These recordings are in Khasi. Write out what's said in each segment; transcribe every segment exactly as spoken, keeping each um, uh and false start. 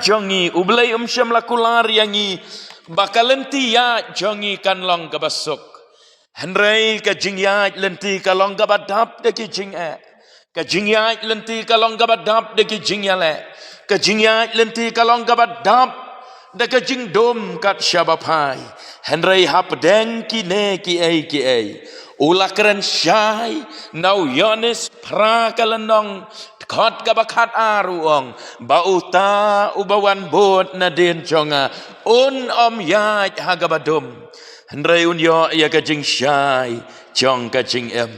jong ngi, U Blei um shym la kular ïa ngi ba ka lynti ïaid jong ngi kan long kaba suk. Hynrei ka jingïaid lynti ka long kaba dap da ki jingeh. Ka jingïaid lynti ka long kaba dap da ki jingïaleh. Ka jingïaid lynti ka long kaba dap da ka jingdum kat shaba phai. Hynrei hapdeng kine kiei kiei, u la kren shai na u Ïoannis phra ka lynnong, dkhot kaba khat ar, u ong ba uta uba wan bud nadien jong nga un ym ïaid ha kaba dum, hynrei un ïoh ïa ka jingshai jong ka jingim.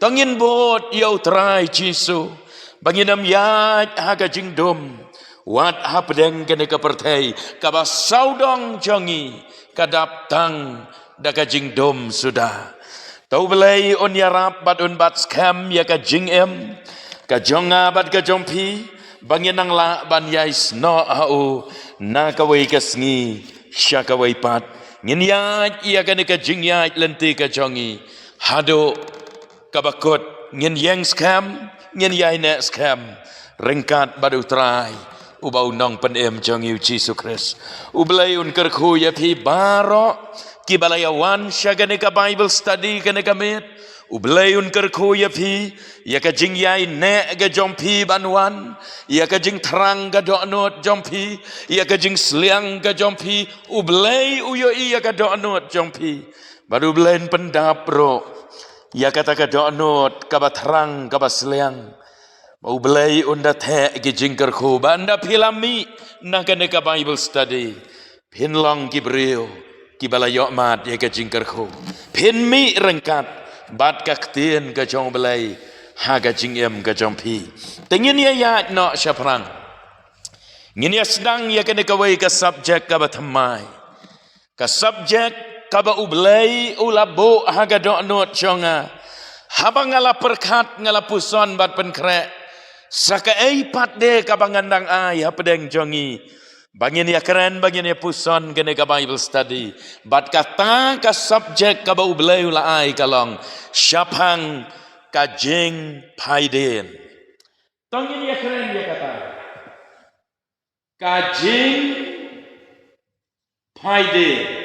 To ngin bud ïa U Trai Jisu ba ngin ym ïaid ha ka jingdum. Wat hapdeng kane ka pyrthei kaba sawdong jong ngi ka dap tang da ka jingdum suda. To U Blei un ïarap bad un bat skhem ïa ka jingim ka jong nga bad ka jong phi, ba ngin nang lah ban ïai snoh ha u na kawei ka sngi sha kawei pat. Ngin ïaid ïa kane ka jingïaid lynti ka jong ngi haduh kaba kut, ngin ïeng skhem, ngin ïai neh skhem ryngkat bad U Trai uba u Nongpynim jong ngi U Jisu Khrist. U Blei un kyrkhu ïa phi baroh kiba la ïa wan sha kane ka Bible study kane ka miet. U Blei un kyrkhu ïa phi, ïa ka jingïai neh ka jong phi ban wan, ïa ka jingthrang ka dohnud jong phi, ïa ka jingsliang ka jong phi. U Blei u ïohi ïa ka dohnud jong phi. Bad U Blei un pyndap ruh ïa kata ka dohnud kaba thrang kaba sliang. Ba U Blei un da theh ki jingkyrkhu ba ynda phi la mih na kane ka Bible study, phin long ki briew kiba la ïoh mad ïa ka jingkyrkhu. Phin mih ryngkat bad ka ktien ka jong U Blei ha ka jingim ka jong phi. Te ngin ïa ïaid noh shaphrang. Ngin ïa sdang ïa kane kawei ka subject kaba thymmai. Ka subject kaba U Blei u la buh ha ka dohnud jong nga. Haba nga la pyrkhat, nga la puson bad pynkhreh, sa kaei pat de kaba ngan dang ai hapdeng jong ngi ba ngin ïa kren, ba ngin ïa puson kane ka Bible study. Bad kata ka subject kaba U Blei u la ai ka long shaphang ka jingphaidien. To ngin ïa kren ïa kata, ka jingphaidien.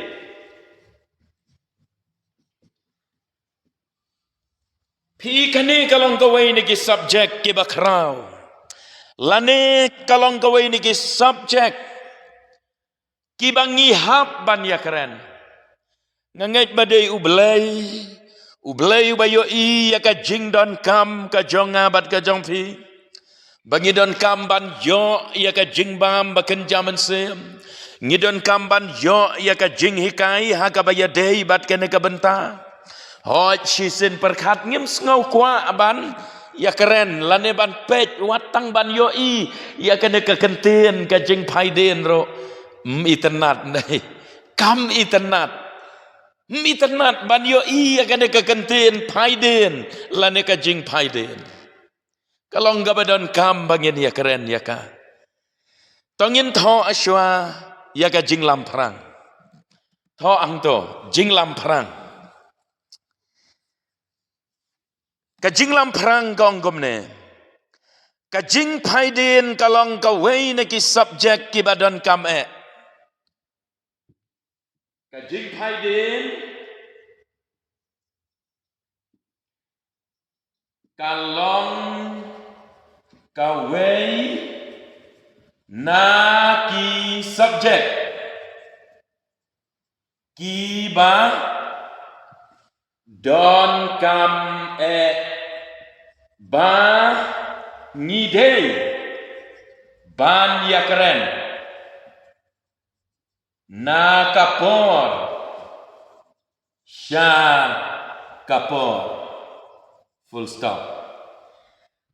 Phi, kane ka long kawei na ki subject kiba khraw, lane ka long kawei na ki subject kiba ngi hap ban ïa kren. Nga ngeit ba dei U Blei, U Blei uba ïohi ïa ka jingdonkam ka jong nga bad ka jong phi. Ba ngi donkam ban ïoh ïa ka jingbam ba kynja mynsiem. Ngi donkam ban ïoh ïa ka jinghikai ha kaba ïadei bad kane ka bynta. Hooid, shisien pyrkhat ngim sngew kwah ban ïa kren lane ban peit, wat tang ban ïohi ïa kane ka kyntien ka jingphaidien ruh. Ym itynnad, ne? Kam itynnad. Ym itynnad ban ïohi ïa kane ka kyntien phaidien lane ka jingphaidien. Ka long kaba donkam ba ngin ïa kren ïa ka. To ngin thoh shuwa ïa ka jinglamphrang. Thoh hangto, jinglamphrang. Ka jinglamphrang ka ong kumne: ka jingphaidien ka long kawei na ki subject kiba donkam eh. Ka jingphaidien ka long kawei na ki subject kiba donkam eh ba ngi dei ban ïa kren na ka por sha ka por. Full stop.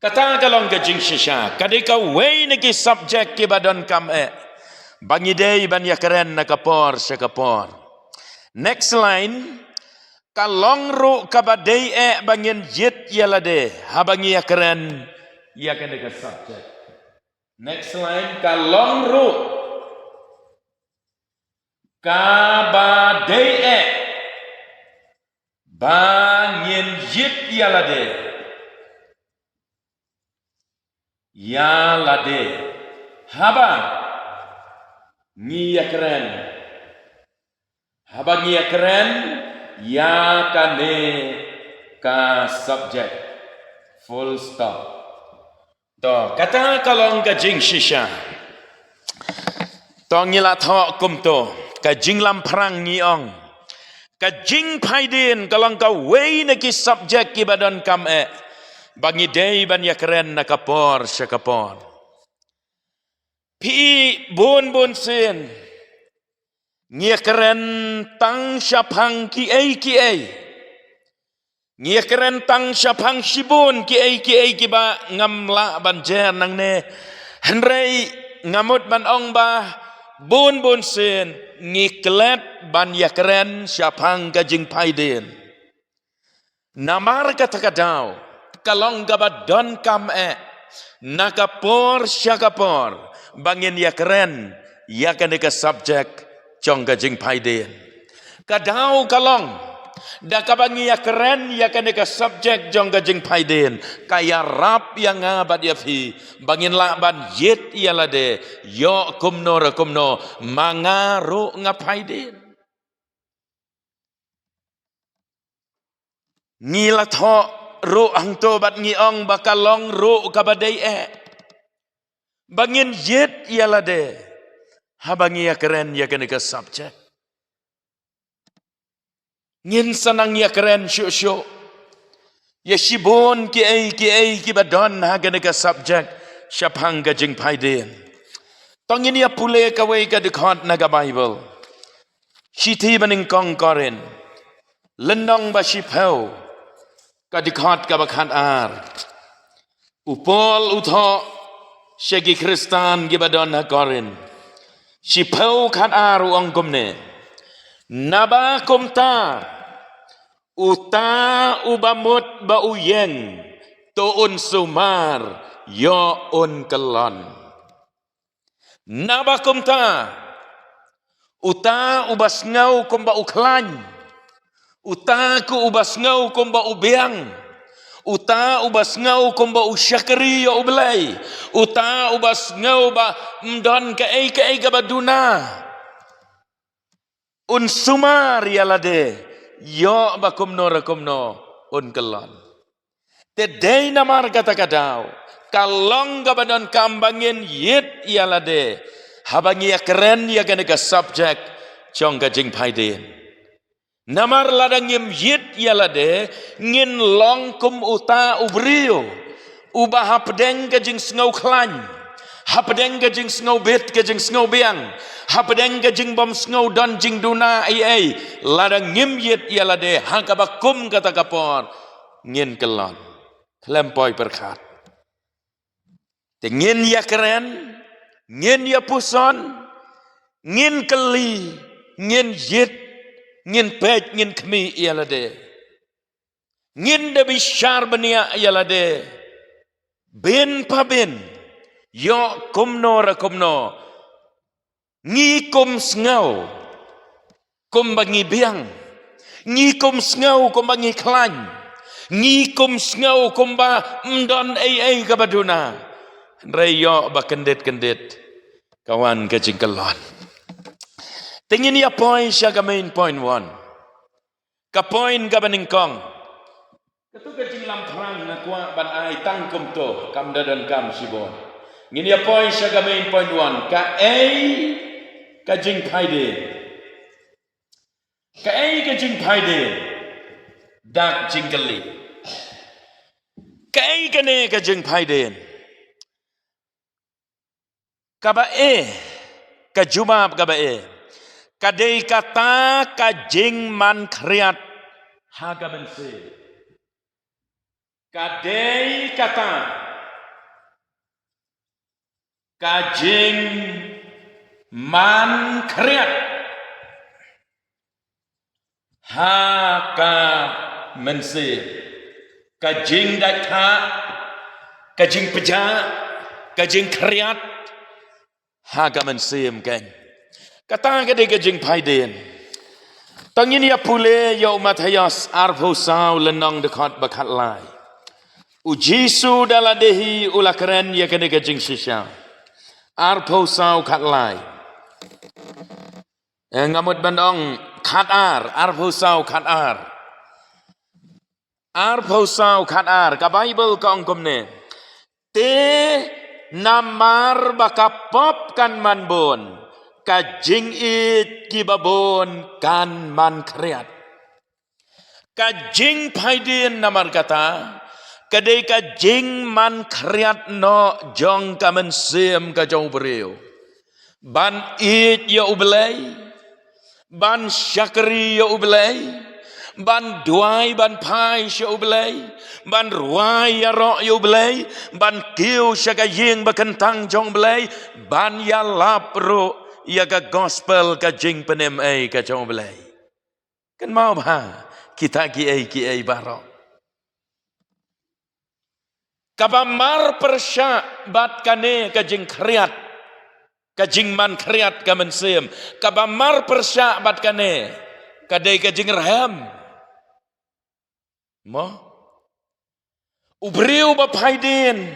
Kata ka long ka jingshisha, ka dei kawei na ki subject kiba donkam eh ba ngi dei ban ïa kren na ka por sha ka por. Next line: ka long ruh kaba dei eh ba ngin jied ïa lade haba ngi ïa kren ïa kane ka subject. Next line: ka long ruh kaba dei eh ba ngin jied ïa lade, ïa lade haba Ngi ïakren. Haba ngi ïakren ïa kane ka subject. Full stop. To, kata ka long ka jingshisha. To ngi la thoh kumto, ka jinglamphrang ngi ong. Ka jingphaidien ka long kawei na ki subject kiba donkam eh. Ba ngi dei ban ïakren na ka por sha ka por. Phi bun bun sien. Ngi ïakren tang shaphang kiei kiei. Ngi ïakren tang shaphang shibun kiei kiei kiba ngam lah ban jer nangne. Hynrei nga mut ban ong ba bun bun sien ngi klet ban ïakren shaphang ka jingphaidien. Namar kata ka daw ka long kaba donkam eh na ka por sha ka por ba ngin ïakren ïa kane ka subject jong ka jingphaidien. Ka daw ka long da kaba ngi ïakren ïa kane ka subject jong ka jingphaidien, ka ïarap ïa nga bad ïa phi ba ngin lah ban ïit ïa lade, ïoh kumno re kumno ma nga ruh nga phaidien. Ngi la thoh ruh hangto bad ngi ong ba ka long ruh kaba dei eh ba ngin ïit ïa lade haba ngi ïakren ïa kane ka subject. Ngin sa nang ïakren shuh shuh ïa shibun kiei kiei kiba don ha kane ka subject shaphang ka jingphaidien. To ngin ïa pule kawei ka dkhot na ka Baibl. Shithi ba nyngkong Korinth, lynnong ba shiphew, ka dkhot kaba khatar. U Paul u thoh sha ki Khristan kiba don ha Korinth. Shiphew khatar u ong kumne. Naba kumta uta uba mut ba u ïeng to un sumar ïoh un kyllon. Naba kumta uta uba sngew kumba u khlaiñ, uta ku uba sngew kumba u biang, uta uba sngew kumba u shakri ïa U Blei, uta uba sngew ba ym don kaei kaei kaba duna, un sumar ïa lade ïoh ba kumno re kumno un kyllon. Te dei namar kata ka daw ka long kaba donkam ba ngin ïit ïa lade haba ngi ïakren ïa kane ka subject jong ka jingphaidien. Namar lada ngim ïit ïa lade ngin long kum uta u briew uba hapdeng ka jingsngew khlaiñ, hapdeng ka jingsngew bit, ka jingsngew biang, hapdeng ka jingbym sngew don jingduna ei ei, lada ngim ïit ïa lade ha kaba kum kata ka por ngin kyllon. Khlem poi pyrkhat. Te ngin ïakren, ngin ïapuson, ngin kylli, ngin ïit, ngin peit, ngin khmih ïa lade. Ngin da bishar bniah ïa lade. Bin pa bin, ïoh kumno re kumno. Ngi kum sngew kumba ngi biang. Ngi kum sngew kumba ngi khlaiñ. Ngi kum sngew kumba ym don ei ei kaba duna. Hynrei ïoh ba kyndit kyndit ka wan ka jingkyllon. Te ngin ïa poi sha ka main point one. Ka point kaba nyngkong. Kato ka jinglamphrang nga kwah ban ai tang kumto, kam da donkam shibun. Ngin ïa poi sha ka main point one. Kaei ka jingphaidien? Kaei ka jingphaidien? Dak jingkylli. Kaei kane ka jingphaidien? Kaba eh, ka jubab kaba eh. Ka dei kata ka jingman khriat ha ka mynsiem. Ka dei kata ka jingman khriat ha ka mynsiem. Ka jingdait thah, ka jingpjah, ka jingkhriat ha ka mynsiem kein. Kata ka dei ka jingphaidien. To ngin ïa pule ïa u Mathaios arphew saw lynnong dkhot ba khatlai. U Jisu da lade hi u la kren ïa kane ka jingshisha. Arphew saw khatlai. Eh, nga mut ban ong khat ar, arphew saw khat ar. Arphew saw khat ar, ka Baibl ka ong kumne. Te namar ba ka pop kan man bun, ka jingïeit kiba bun kan man khriat. Ka jingphaidien namar kata, ka dei ka jingman khriat noh jong ka mynsiem ka jong u briew. Ban ïeit ïa u Blei, ban shakri ïa u Blei, ban duwai ban phai sha u Blei, ban rwai ïaroh ïa u Blei, ban kiew sha ka ïing ba kyntang jong u Blei, ban ïalap ruh ïa ka gospel ka jingpynim ei ka jong u Blei. Kynmaw bha, kita kiei kiei baroh. Kaba mar pyrshah bad kane ka jingkhriat, ka jingman khriat ka mynsiem. Kaba mar pyrshah bad kane, ka dei ka jingrhem. Mo? U briew ba phaidien,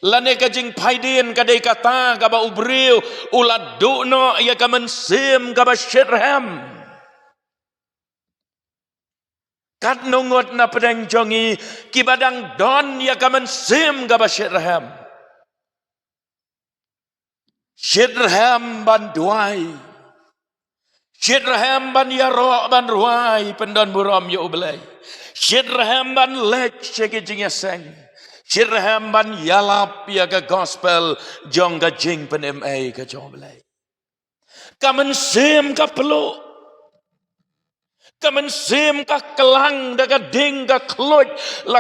lane ka jingphaidien ka dei kata kaba u briew u la duh noh ïa ka mynsiem kaba shitrhem. Katno ngut na pdeng jong ngi kiba dang don ïa ka mynsiem kaba shitrhem. Shitrhem ban duwai. Shitrhem ban ïaroh ban rwai pyndon burom ïa u Blei. Shitrhem ban leit sha ki jingïaseng. Shitrhem ban ïalap ïa ka gospel jong ka jingpynim ei ka jong u Blei. Ka mynsiem ka pluh. Ka mynsiem ka klang da ka ding ka khluit, la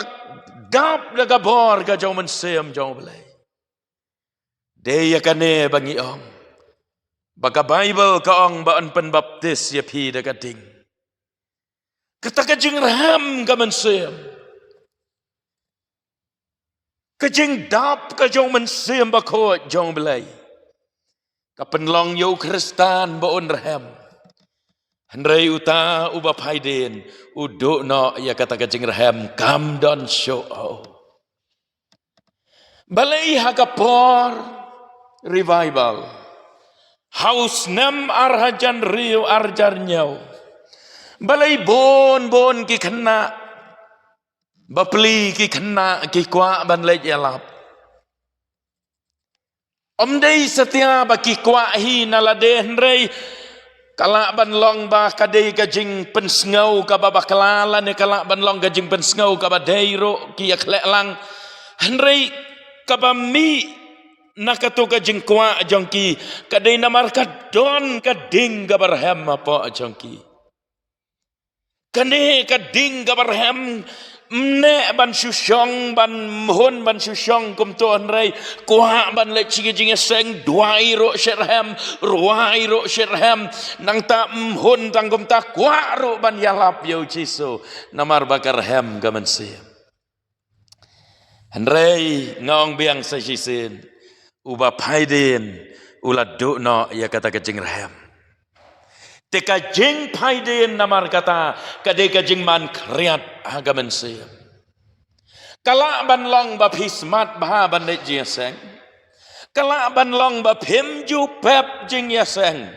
dap da ka bor ka jong u Mynsiem jong u Blei. Dei ïa kane ba ngi ong ba ka Baibl ka ong ba yn pynbaptis ïa phi da ka ding. Kata ka jingrhem ka mynsiem, ka jingdap ka jong u Mynsiem Bakhuid jong u Blei, ka pynlong ïa u Khristan ba un rhem. Hynrei uta uba phaidien u duh noh ïa kata ka jingrhem, kam don shuh. Balei ha ka por revival ha u snem ar hajar hynriew ar hajar hynñiew, balei bun bun ki khynnah bapli, ki khynnah ki kwah ban leit ïalap? Ym dei satia ba ki kwah hi na lade, hynrei ka lah ban long ba ka dei ka jingpynsngew kaba bakla, lane ka lah ban long ka jingpynsngew kaba dei ruh, ki ïakhleh lang. Hynrei kaba mih na kato ka jingkwah jong ki ka dei namar ka don ka ding kaba rhem hapoh jong ki. Kane ka ding kaba rhem, ym neh ban shu shong, ban mhun ban shu shong kumto, hynrei kwah ban leit sha ki jingïaseng, duwai ruh shitrhem, rwai ruh shitrhem. Nangta mhun tang kumta, kwah ruh ban ïalap ïa u Jisu namar ba ka rhem ka mynsiem. Hynrei nga ong biang sa shisien, uba phaidien u la duh noh ïa kata ka jingrhem. Te ka jingphaidien namar kata ka dei ka jingman khriat ha ka mynsiem. Ka lah ban long ba phi smat bha ban leit jingïaseng. Ka lah ban long ba phim ju pep jingïaseng,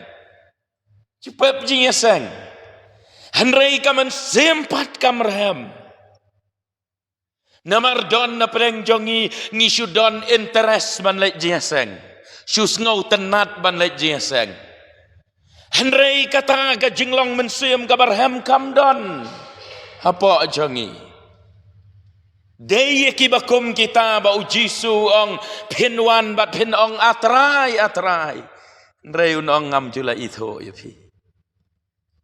ju pep jingïaseng, hynrei ka mynsiem pat kam rhem. Namar don na pdeng jong ngi, ngi shu don interest ban leit jingïaseng, shu sngewtynnat ban leit jingïaseng. Hynrei kata ka jinglong mynsiem kaba rhem kam don hapoh jong ngi. Dei ïa kiba kum kita ba u Jisu u ong, phin wan bad phin ong, A Trai, A Trai, hynrei un ong, ngam ju la ithuh ïa phi.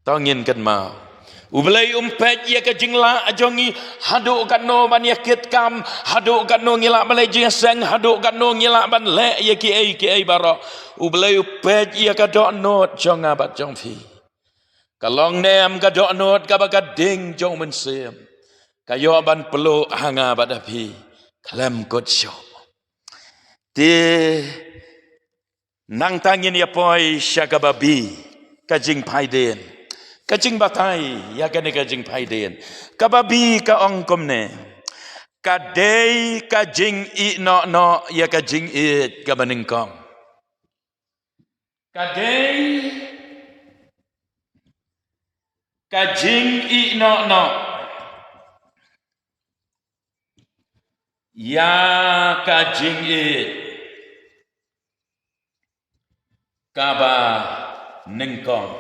To ngin kynmaw, u Blei um peit ïa ka jinglah jong ngi haduh katno ban ïa kit kam, haduh katno ngi lah ban leit jingïaseng, haduh katno ngi lah ban leh ïa kiei kiei baroh. U Blei u peit ïa ka dohnud jong nga bad jong phi. Ka long ne em ka dohnud kaba ka ding jong u Mynsiem ka ïoh ban pluh ha nga bad ha phi khlem kut shuh? Te nangta ngin ïa poi sha kaba B, ka jingphaidien. Ka jingbatai ïa kane ka jingphaidien. Kaba B ka ong kumne: Ka dei ka jingïehnoh noh ïa ka jingïeit kaba nyngkong. Ka dei Ka jingïehnoh noh ïa ka jingïeit kaba nyngkong.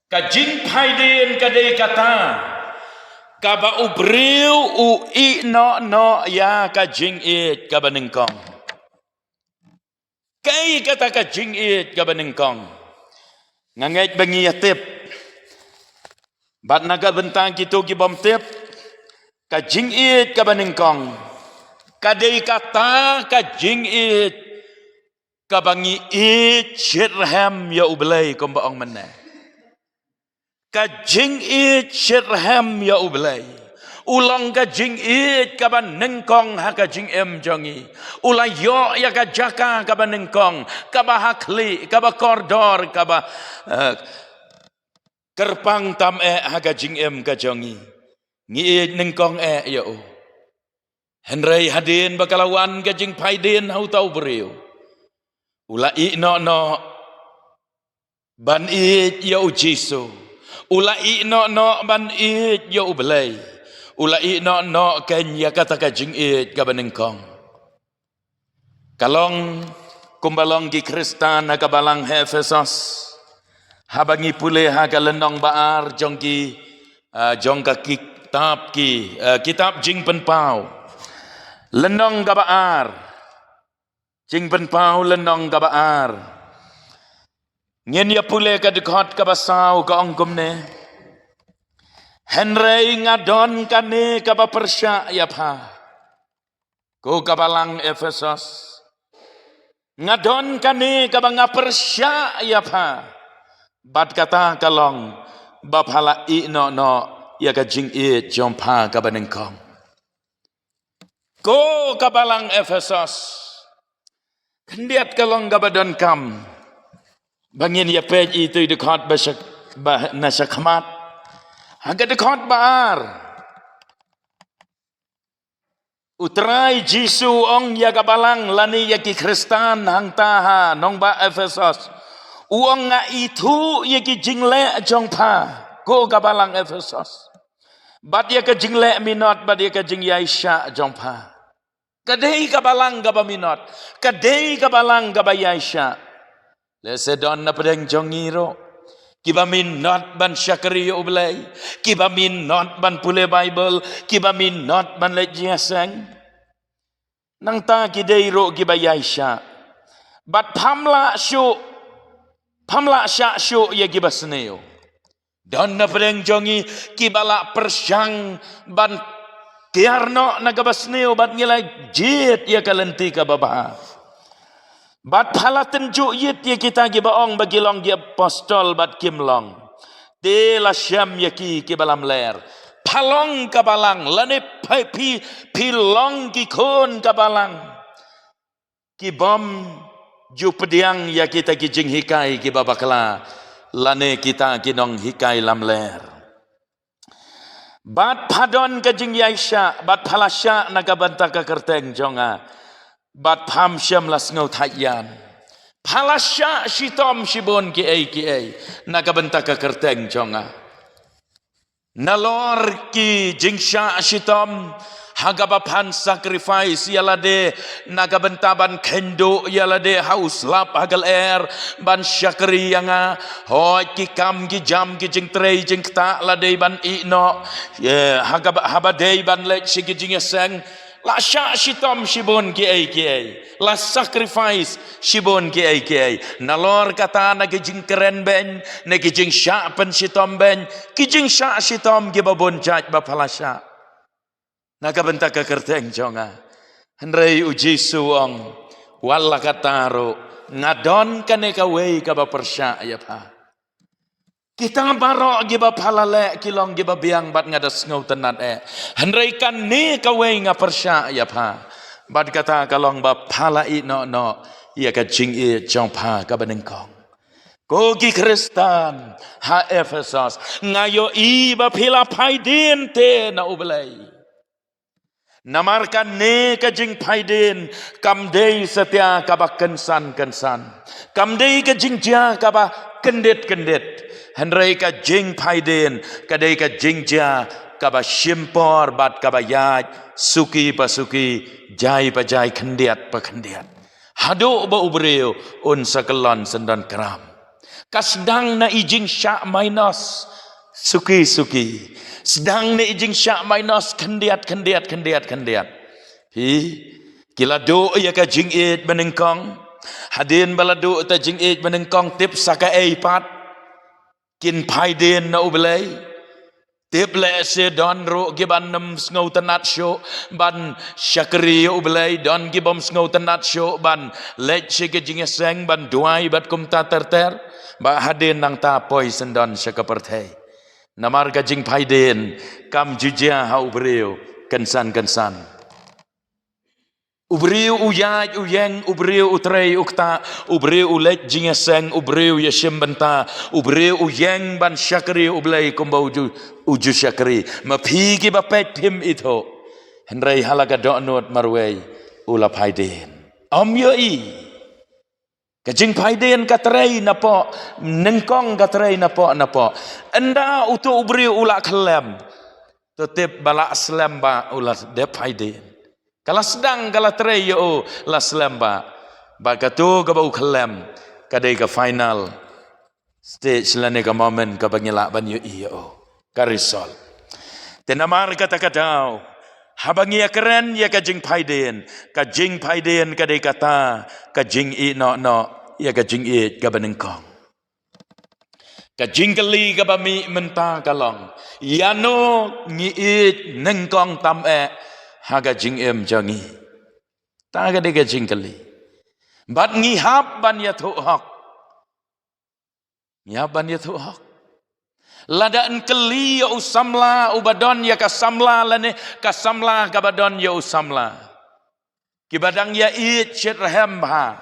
Ka jingphaidien ka dei kata kaba u briew u ïehnoh noh ïa ka jingïeit kaba nyngkong. Kaei kata ka jingïeit kaba nyngkong? Nga ngeit ba ngi ïa tip. Bad na ka bynta kito ki bym tip, ka jingïeit kaba nyngkong ka dei kata ka jingïeit kaba ngi ïeit shitrhem ïa U Blei, kumba ong mynne. Ka jingïeit shitrhem ïa U Blei. U long ka jingïeit kaba nyngkong ha ka jingim jong ngi. U la ïoh ïa ka jaka kaba nyngkong, kaba ha khlieh, kaba kordor, kaba, eh, kyrpang tam eh ha ka jingim ka jong ngi. Ngi ïeit nyngkong eh ïa u. Hynrei hadien ba ka la wan ka jingphaidien ha uta u briew, u la ïehnoh noh ban ïeit ïa U Jisu. U la ïehnoh noh ban ïeit ïa U Blei. U la ïehnoh noh kein ïa kata ka jingïeit kaba nyngkong. Ka long kumba long ki Khristan ha ka balang ha Ephesos. Haba ngi pule ha ka lynnong ba ar jong ki, ah, jong ka kitab ki, ah, kitab Jingpynpaw. Lynnong kaba ar. Jingpynpaw lynnong kaba ar. Ngin ïa pule ka dkhot kaba saw, ka ong kumne: Hynrei nga don kane kaba pyrshah ïa pha. Ko ka balang Ephesos, nga don kane kaba nga pyrshah ïa pha. Bad kata ka long ba pha la ïehnoh noh ïa ka jingïeit jong pha kaba nyngkong. Ko ka balang Ephesos, khyndiat ka long kaba donkam ba ngin ïa peit ïa itu i dkhot ba sha, ba na shakhmat. Ha ka dkhot ba ar, U Trai Jisu u ong ïa ka balang lane ïa ki Khristan hangta ha nongbah Ephesos. U ong, nga ithuh ïa ki jingleh jong pha, ko ka balang Ephesos. Bad ïa ka jingleh minot, bad ïa ka jingïaishah jong pha. Ka dei ka balang kaba minot, ka dei ka balang kaba ïaishah. Lehse don na pdeng jong ngi ruh kiba minot ban shakri ïa U Blei, kiba minot ban pule Baibl, kiba minot ban leit jingïaseng. Nangta ki dei ruh kiba ïaishah. Bad pham lah shuh, pham lah shah shuh ïa kiba sniew. Don na pdeng jong ngi kiba la pyrshang ban kiar noh na kaba sniew bad ngi la jied ïa ka lynti kaba bha. Bad pha la tynjuh ïit ïa kita kiba ong ba ki long ki apostol bad kim long. Te la shem ïa ki kiba lamler. Pha long ka balang lane phi, phi, phi long ki khun ka balang. Ki bym ju pdiang ïa kita ki jinghikai kiba bakla lane kita ki nonghikai lamler. Bad pha don ka jingïaishah, bad pha la shah na ka bynta ka kyrteng jong nga. Bad pham shym la sngewthait ïan. Pha la shah shitom shibun kiei kiei na ka bynta ka kyrteng jong nga. Nalor ki jingshah shitom ha kaba phan sacrifice ïa lade na ka bynta ban kynduh ïa lade ha u slap ha ka lyer ban shakri ïa nga. Hooid, ki kam ki jam, ki jingtrei jingktah la dei ban ïehnoh. Ïa, ha kaba, haba dei ban leit sha ki jingïaseng, la shah shitom shibun kiei kiei, la sacrifice shibun kiei kiei. Nalor kata na ki jingkren beiñ, na ki jingshah pynshitom beiñ, ki jingshah shitom kiba bun jait ba pha la shah na ka bynta ka kyrteng jong nga. Hynrei U Jisu u ong, wat la kata ruh, nga don kane kawei kaba pyrshah ïa pha. Kita baroh kiba pha la leh ki long kiba biang bad nga da sngewtynnad eh. Hynrei kane kawei nga pyrshah ïa pha. Bad kata ka long ba pha la ïehnoh noh ïa ka jingïeit jong pha kaba nyngkong. Ko ki Khristan ha Ephesos, nga ïohi ba phi la phaidien te na U Blei. Namar kane ka jingphaidien kam dei satia kaba kynsan kynsan. Kam dei ka jingjia kaba kyndit kyndit. Hynrei ka jingphaidien ka dei ka jingjia kaba shim por bad kaba ïaid, suki pa suki, jai pa jai, khyndiat pa khyndiat. Haduh ba u briew un sa kyllon syndon kram. Ka sdang na i jingshah minus suki suki. Sdang na i jingshah minus khyndiat, khyndiat, khyndiat, khyndiat. Phi, ki la duh ïa ka jingïeit banyngkong. Hadien ba la duh ïa ka jingïeit banyngkong, tip sa kaei pat kin phaidien na u Blei. Tip lehse don ruh kiban ym sngewtynnad shuh ban shakri ïa u Blei, don kibym sngewtynnad shuh ban leit sha ka jingïaseng, ban duwai bad kumta ter ter. Bad hadien nangta poi syndon sha ka pyrthei. Namar ka jingphaidien kam ju jia ha u briew kynsan kynsan. U briew u ïaid u ïeng, u briew u trei u ktah, u briew u leit jingïaseng, u briew u ïashim bynta, u briew u ïeng ban shakri u Blei kumba u ju, u ju shakri. Ma phi kiba peit phim ithuh. Hynrei ha la ka dohnud marwei u la phaidien. Ym ïohi. Ka jingphaidien ka trei napoh nyngkong, ka trei napoh napoh. Ynda uto u briew u la khyllem, to tip ba la slem ba u la dep phaidien. Ka la sdang, ka la trei ïa u, la slem ba. Bad kato kaba u khyllem ka dei ka final stage lane ka moment kaba ngi lah ban ïohi ïa u. Ka result. Te namar kata ka daw, haba ngi ïakren ïa ka jingphaidien, ka jingphaidien ka dei kata ka jingïehnoh noh ïa ka jingïeit kaba nyngkong. Ka jingkylli kaba mih mynta ka long, ïano ngi ïeit nyngkong tam eh ha ka jingim jong ngi? Ta ka dei ka jingkylli. Bad ngi hap ban ïathuh hok. Ngi hap ban ïathuh hok. Lada yn kylli ïa u samla uba don ïa ka samla lane ka samla kaba don ïa u samla, kiba dang ïaieit shitrhem bha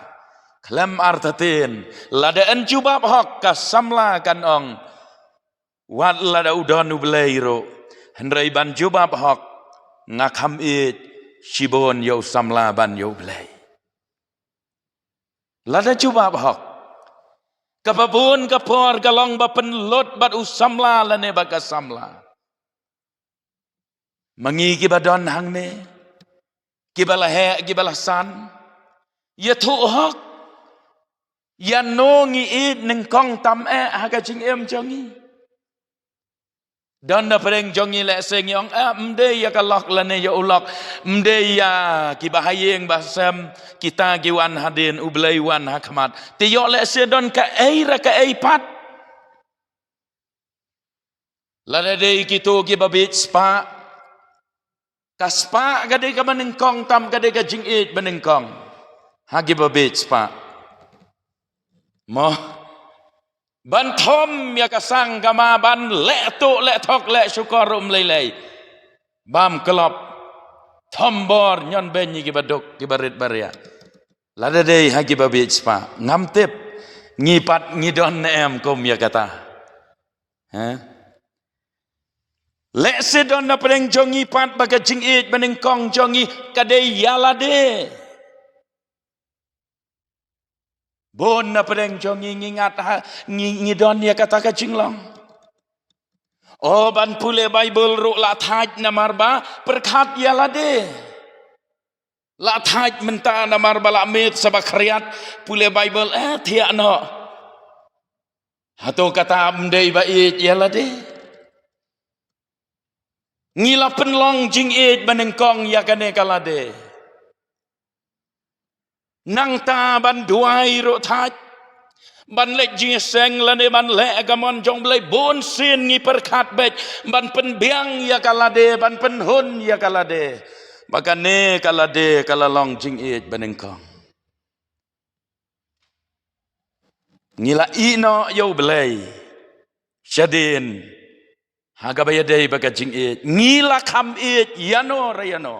khlem artatien, lada yn jubab hok, ka samla kan ong, wat lada u don u Blei ruh, hynrei ban jubab hok, nga kham ïeit shibun ïa u samla ban ïa u Blei. Lada jubab hok, kaba bun ka por ka long ba pynlut bad u samla lane bad ka samla. Ma ngi kiba don hangne, kiba la heh, kiba la san, ïathuh hok, ïano ngi ïeit nyngkong tam eh ha ka jingim jong ngi? Don na pdeng jong ngi lehse ngi ong, eh, ym dei ïa ka lok lane ïa u lok, ym dei ïa kiba ha ïing ba sem, kita ki wan hadien, u Blei wan ha khmat. Te ïoh lehse don kaei re kaei pat. Lada dei kito kiba bieit spah, ka spah ka dei kaba nyngkong tam, ka dei ka jingïeit banyngkong ha kiba bieit spah. Mo, ban thom ïa ka sang kama, ban leh tuh leh thok leh shukor ruh ym lei lei. Bam klop, thom bor, ñion beiñ ïa kiba duk, kiba rit ba riat. Lada dei ha kiba bieit spah, ngam tip ngi pat ngi don ne em kum ïa kata. Ha? Lehse don na pdeng jong ngi pat ba ka jingïeit banyngkong jong ngi ka dei ïa lade. Bun na pdeng jong ngi ngi ngat ha, ngi, ngi don ïa kata ka jinglong. O, ban pule Baibl ruh la thait namar ba pyrkhat ïa lade. La thait mynta namar ba la miet sa ba khriat, pule Baibl, eh, thiah noh. Hato kata ym dei ba ïeit ïa lade? Ngi la pynlong jingïeit banyngkong ïa kane ka lade. Nangta ban duwai ruh thait, ban leit jingïaseng lane ban leh ka mon jong Blei, bun sien ngi pyrkhat beit ban pynbiang ïa ka lade, ban pynhun ïa ka lade. Ba kane ka lade ka la long jingïeit banyngkong. Ngi la ïehnoh ïa u Blei shadien ha kaba ïadei bad ka jingïeit. Ngi la kham ïeit ïano re ïano.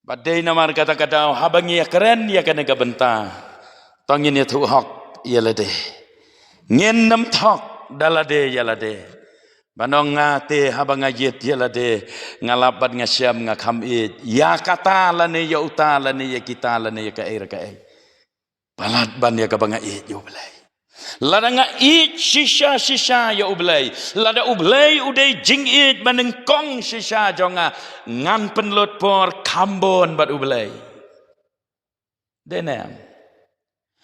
Bad dei namar kata ka daw haba ngi ïakren ïa kane ka bynta, to ngin ïathuh hok ïa lade. Ngin nym thok da lade ïa lade. Ban ong nga te haba nga ïeit ïa lade, nga lap bad nga shem, nga kham ïeit ïa kata lane ïa uta lane ïa kita lane ïa kaei re kaei. Palat ban ïa kaba nga ïeit ïa u Blei. Lada nga ïeit shisha shisha ïa U Blei, lada U Blei u dei jingïeit banyngkong shisha jong nga, ngan pynlut por khambun bad U Blei. Dei ne em?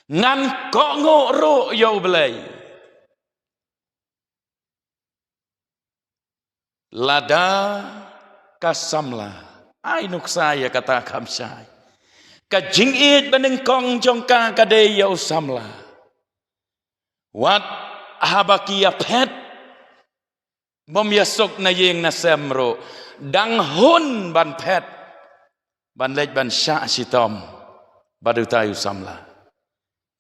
Ngan kohnguh ruh ïa U Blei. Lada ka samla, ai nuksa ïa kata kham shai. Ka jingïeit banyngkong jong ka ka dei ïa u samla. Wat haba ki ïa phet, bym ïa suk na ïing na sem ruh, dang hun ban phet, ban leit ban shah shitom bad utai u samla.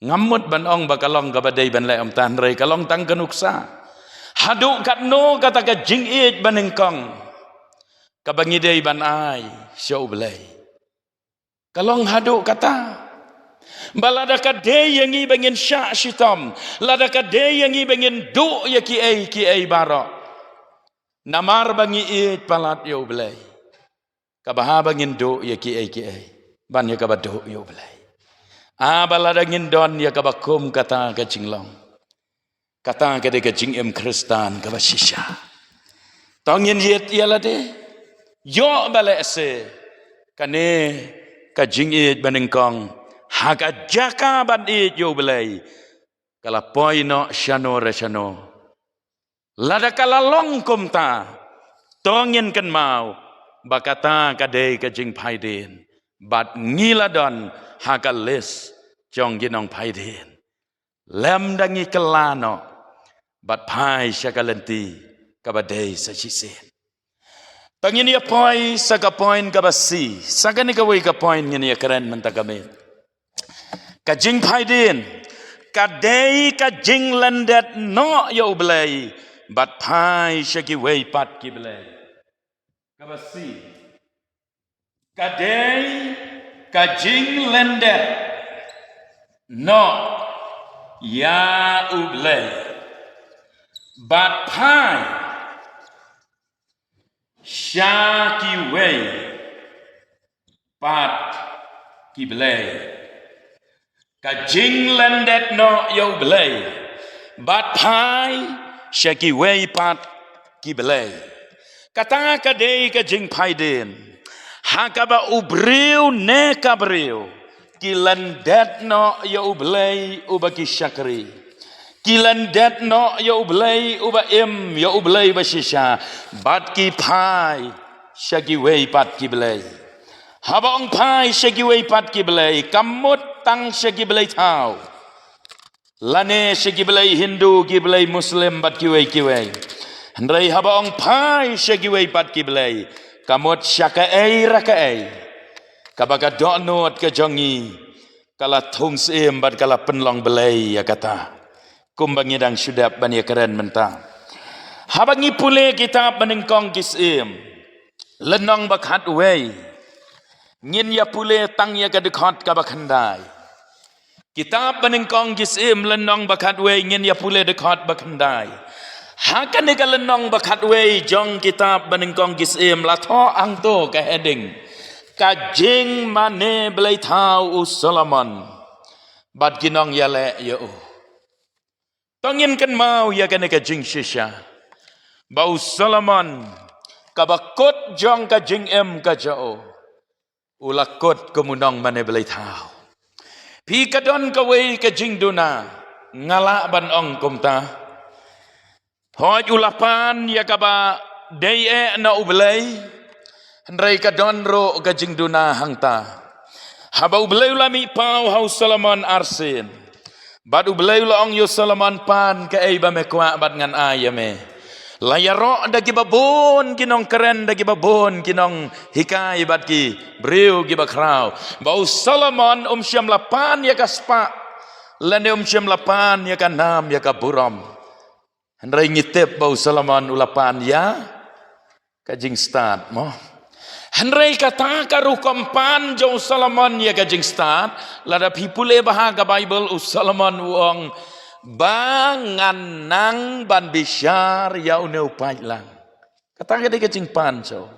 Ngam mut ban ong ba ka long kaba dei ban leh, ym tang, hynrei ka long tang ka nuksa. Haduh katno kata ka jingïeit banyngkong kaba ngi dei ban ai sha U Blei. Ka long haduh kata. Ba lada ka dei ïa ngi ba ngin shah shitom, lada ka dei ïa ngi ba ngin duh ïa kiei kiei baroh, namar ba ngi ïeit palat ïa U Blei, kaba haba ngin duh ïa kiei kiei, ban ïa kaba duh ïa U Blei. Ah, ba lada ngin don ïa kaba kum kata ka jinglong, kata ka dei ka jingim Khristan kaba shisha. To ngin ïeit ïa lade. Ïoh ba lehse kane ka jingïeit banyngkong ha ka jaka ban ïeit ïa U Blei ka la poi noh shano re shano. Lada ka la long kumta, to ngin kynmaw ba kata ka dei ka jingphaidien, bad ngi la don ha ka list jong ki nongphaidien. Lymda ngi kylla noh bad phai sha ka lynti kaba dei sa shisien. To ngin ïa poi sa ka point kaba shi, sa kane kawei ka point ngin ïa kren mynta ka miet. Ka jingphaidien ka dei ka jinglyndet noh ïa U Blei bad phai sha kiwei pat ki blei. Kaba shi, ka dei ka jinglyndet noh ïa U Blei bad phai sha kiwei pat ki blei. Ka jinglyndet noh ïa U Blei bad phai sha kiwei pat ki blei. Kata ka dei ka jingphaidien ha kaba u briew ne ka briew ki lyndet noh ïa U Blei uba ki shakri, ki lyndet noh ïa U Blei uba im, ïa U Blei ba shisha, bad ki phai sha kiwei pat ki blei. Haba ong phai sha kiwei pat ki blei, kam mut tang sha ki blei thaw, lane sha ki blei Hindu, ki blei Muslim bad kiwei kiwei. Hynrei haba ong phai sha kiwei pat ki blei, ka mut sha kaei re kaei kaba ka dohnud ka jong ngi ka la thung syiem bad ka la pynlong blei ïa kata. Kumba ngi dang shu dep ban ïa kren mynta, haba ngi pule kitab Banyngkong ki Syiem, lynnong ba khatwei, ngin ïa pule tang ïa ka dkhot kaba khyndai. Kitab Banyngkong ki Syiem, lynnong ba khatwei, ngin ïa pule dkhot ba khyndai. Ha kane ka lynnong ba khatwei jong kitab Banyngkong ki Syiem la thoh hangto ka heading, ka jingmane blei thaw u Solomon bad ki nongïaleh ïa u. To ngin kynmaw ïa kane ka jingshisha, ba u Solomon, kaba kut jong ka jingim ka jong u, u la kut kum u nongmane blei thaw. Phi, ka don kawei ka jingduna, nga lah ban ong kumta. Hooid, u la pan ïa kaba dei eh na U Blei, hynrei ka don ruh ka jingduna hangta. Haba U Blei u la mih paw ha u Solomon arsien, bad U Blei u la ong ïa u Solomon, pan kaei ba me kwah bad ngan ai ïa me. La ïaroh da kiba bun ki nongkren, da kiba bun ki nonghikai bad ki briew kiba khraw, ba u Solomon um shym la pan ïa ka spah, lane um shym la pan ïa ka nam, ïa ka burom. Hynrei ngi tip ba u Solomon u la pan ïa ka jingstad, mo. Hynrei kata ka rukom pan jong u Solomon ïa ka jingstad, lada phi pule bha ka Baibl, u Solomon u ong, ba ngan nang ban bishar ïa une u paidlang. Kata ka dei ka jingpan jong u.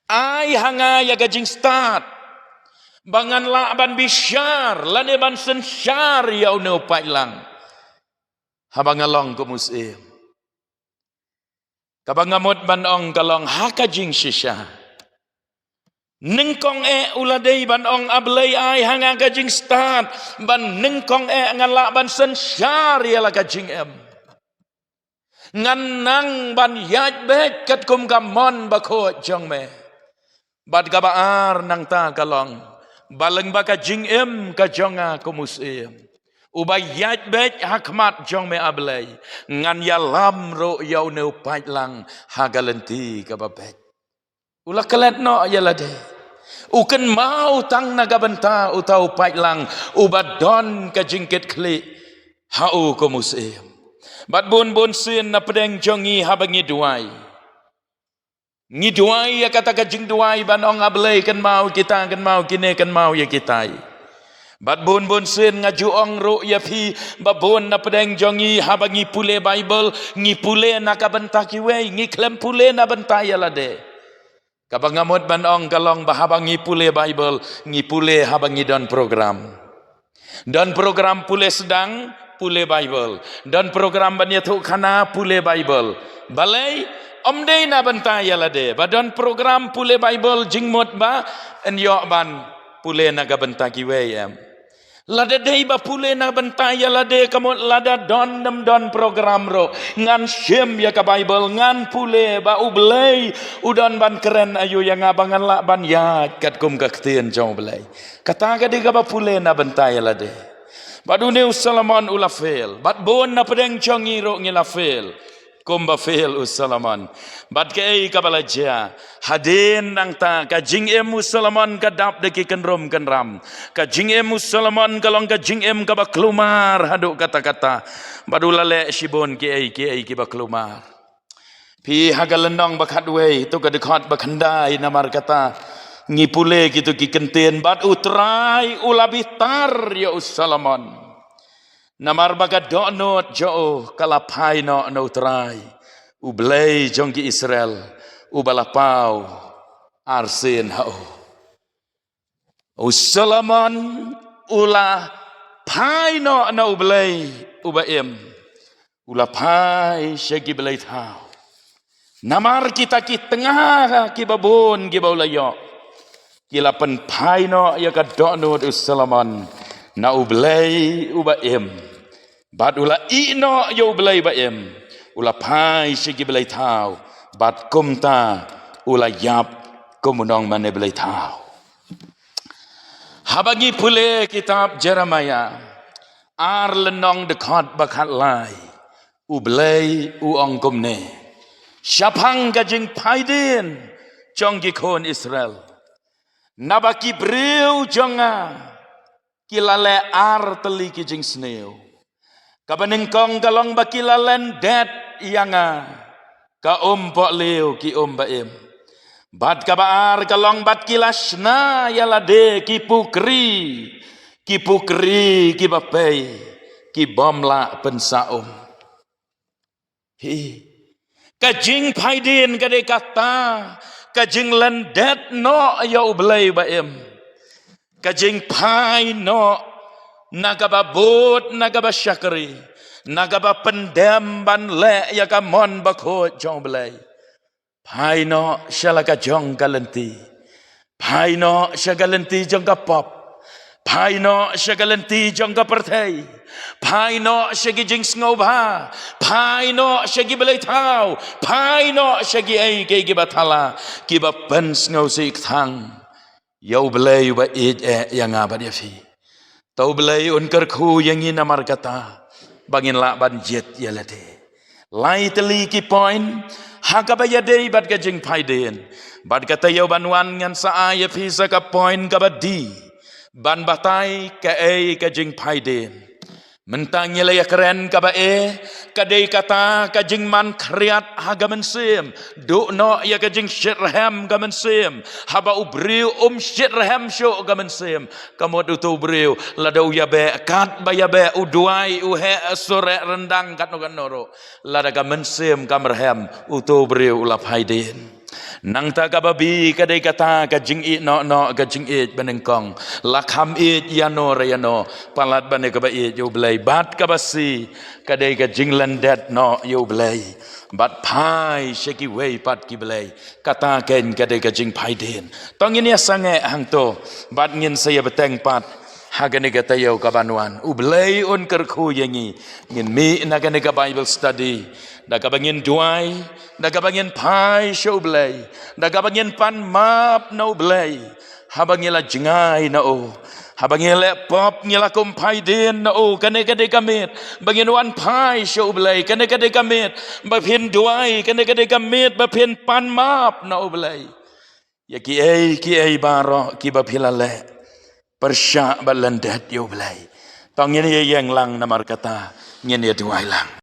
Ai ha nga ïa ka jingstad, ba ngan lah ban bishar lane ban synshar ïa une u paidlang. Haba nga long kum u syiem, kaba nga mut ban ong ka long ha ka jingshisha. Nyngkong eh u la dei ban ong, A Blei, ai ha nga ka jingstad ban nyngkong eh ngan lah ban synshar ïa la ka jingim. Ngan nang ban ïaid beit katkum ka mon bakhuid jong me. Bad kaba ar nangta ka long, ba lyngba ka jingim ka jong nga kum u syiem uba ïaid beit ha khmat jong me, A Blei, ngan ïalam ruh ïa une u paidlang ha ka lynti kaba beit. U la klet noh ïa lade. U kynmaw tang na ka bynta uta u paidlang uba don ka jingkitkhlieh ha u kum u syiem. Bad bun bun sien na pdeng jong ngi haba ngi duwai, ngi duwai ïa kata ka jingduwai ban ong, A Blei, kynmaw kita, kynmaw kine, kynmaw ïa kitai. Bad bun bun sien nga ju ong ruh ïa phi ba bun na pdeng jong ngi haba ngi pule Baibl, ngi pule na ka bynta kiwei, ngi khlem pule na bynta ïa lade. Kaba nga mut ban ong ka long ba haba ngi pule Baibl, ngi pule haba ngi don program. Don program pule sdang, pule Baibl. Don program ban ïathuh khana, pule Baibl. Balei? Ym dei na bynta ïa lade. Ba don program pule Baibl jingmut ba yn ïoh ban pule na ka bynta kiwei, em. Lada dei ba pule na bynta ïa lade, ka mut lada don ne ym don program ruh, ngan shim ïa ka Baibl, ngan pule ba U Blei u don ban kren aïu ïa nga ba ngan lah ban ïaid katkum ka ktien jong U Blei. Kata ka dei kaba pule na bynta ïa lade. Bad une u Solomon u la fail. Bad bun na pdeng jong ngi ruh ngi la fail. Kumba fail u Solomon. Bad kaei kaba la jia? Hadien nangta ka jingim u Solomon ka dap da ki kynrum kynram. Ka jingim u Solomon ka long ka jingim kaba kulmar haduh katta katta. Bad u la leh shibun kiei kiei kiba kulmar. Phi, ha ka lynnong ba khatwei, to ka dkhot ba khyndai, namar kata ngi pule kito ki kyntien, bad U Trai u la bitar ïa u Solomon. Namar ba ka dohnud jong u ka la phai noh na U Trai, U Blei jong ki Israel, uba la paw arsien ha u. U Solomon u la phai noh na U Blei uba im. U la phai sha ki blei thaw. Namar kita ki tnga kiba bun kiba u la ïoh, ki la pynphai noh ïa ka dohnud u Solomon na U Blei uba im. Bad u la ïeh noh ïa U Blei ba im, u la phai sha ki blei thaw, bad kumta u la ïap kum u nongmane blei thaw. Haba ngi pule kitab Jeremiah ar lynnong dkhot ba khatlai, U Blei u ong kumne shaphang ka jingphaidien jong ki khun Israel: Naba ki briew jong nga ki la leh ar tylli ki jingsniew. Kaba nyngkong ka long ba ki la lyndet ïa nga, ka um pohliew ki um ba im. Bad kaba ar ka long bad ki la shna ïa lade ki pukri, ki pukri kiba pei, ki bym lah pynsah um. Hi. Ka jingphaidien ka dei kata ka jinglyndet noh ïa U Blei ba im. Ka jingphai noh na kaba bud, na kaba shakri, na kaba pyndem ban leh ïa ka mon bakhuid jong U Blei. Phai noh sha la ka jong ka lynti. Phai noh sha ka lynti jong ka pop. Phai noh sha ka lynti jong ka pyrthei. Phai noh sha ki jingsngewbha. Phai noh sha ki blei thaw. Phai noh sha kiei kiei kiba thala, kiba pynsngewsih kthang ïa U Blei uba ïeit eh ïa nga bad ïa phi. To U Blei un kyrkhu ïa ngi namar kata, ba ngin lah ban jied ïa lade. Lai tylli ki point ha kaba ïadei bad ka jingphaidien. Bad kata ïa u ban wan ngan sa ai ïa phi sa ka point kaba D, ban batai kaei ka jingphaidien. Mynta ngi la ïakren kaba A, ka dei kata ka jingman khriat ha ka mynsiem. Duh noh ïa ka jingshit rhem ka mynsiem. Haba u briew um shit rhem shuh ka mynsiem, ka mut uto u briew lada u ïabeh, katba ïabeh, u duwai, u heh sur, heh ryndang katno katno ruh, lada ka mynsiem kam rhem, uto u briew u la phaidien. Nangta kaba B ka dei kata ka jingïehnoh noh, ka jingïeit banyngkong. La kham ïeit ïano re ïano, palat ba ne kaba ïeit ïa U Blei. Bad kaba C ka dei ka jinglyndet noh ïa U Blei, bad phai sha kiwei pat ki blei. Kata keiñ ka dei ka jingphai dien. To ngin ïa sangeh hangto, bad ngin sa ïa bteng pat ha kane ka taïew kaban wan. U Blei un kyrkhu ïa ngi. Ngin mih na kane ka Bible study da kaba ngin duwai, da kaba ngin phai sha U Blei, da kaba ngin pan map na U Blei. Haba ngi la jngai na U, haba ngi leh pop, ngi la kum phai dien na U. Kane ka dei ka miet ba ngin wan phai sha U Blei. Kane ka dei ka miet ba phin duwai. Kane ka dei ka miet ba phin pan map na U Blei ïa kiei kiei baroh kiba phi la leh pyrshah bad lyndet ïa U Blei. To ngin ïa ïeng lang, namar kata ngin ïa duwai lang.